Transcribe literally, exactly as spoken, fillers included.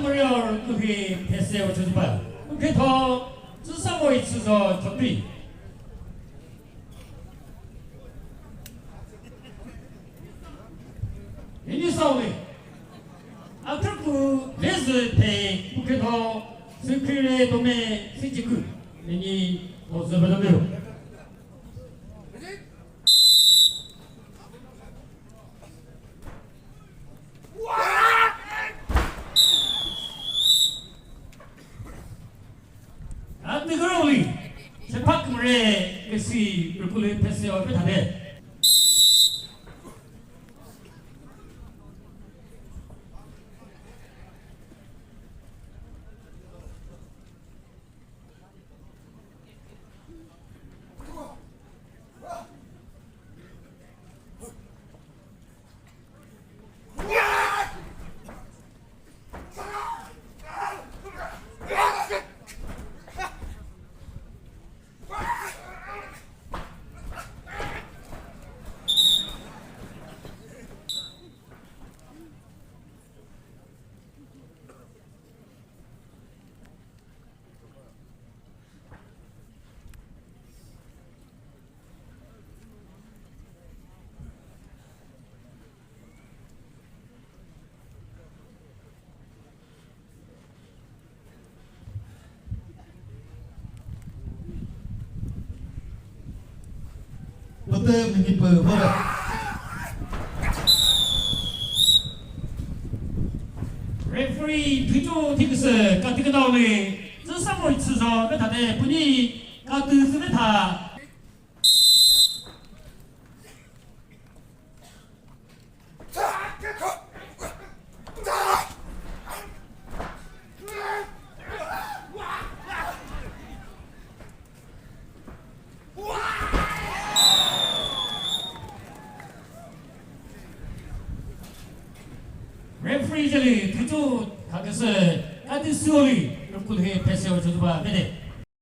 Warrior kuhi phese wa chüzüba. Kukhe tho, tsüsa mo i tsüzo chopi. Ini sauli. Atraku lezü phe kukhe tho, sükri re tome sichiku. Ini o zübelomeo. Antigoroli, sepak mre kesi rukuli phese o pethade. Pütü mini pü vore. Referee, thücho thiküsü, katiküdao le, züsa mo i tsüzo, ve thade, puni, katü sü ve tha. Referee jeli thücho thaküsü, kati süoli, rukul he phese o chuba mede.